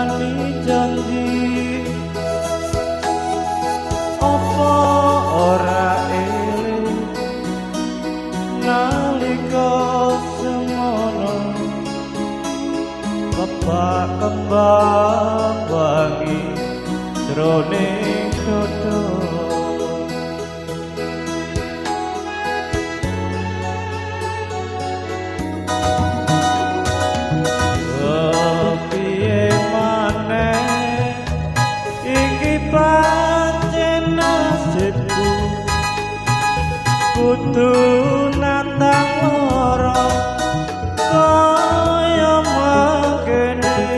Nglarani janji. Apa ora eling nalika semono, kebak kembang wangi jroning dodo?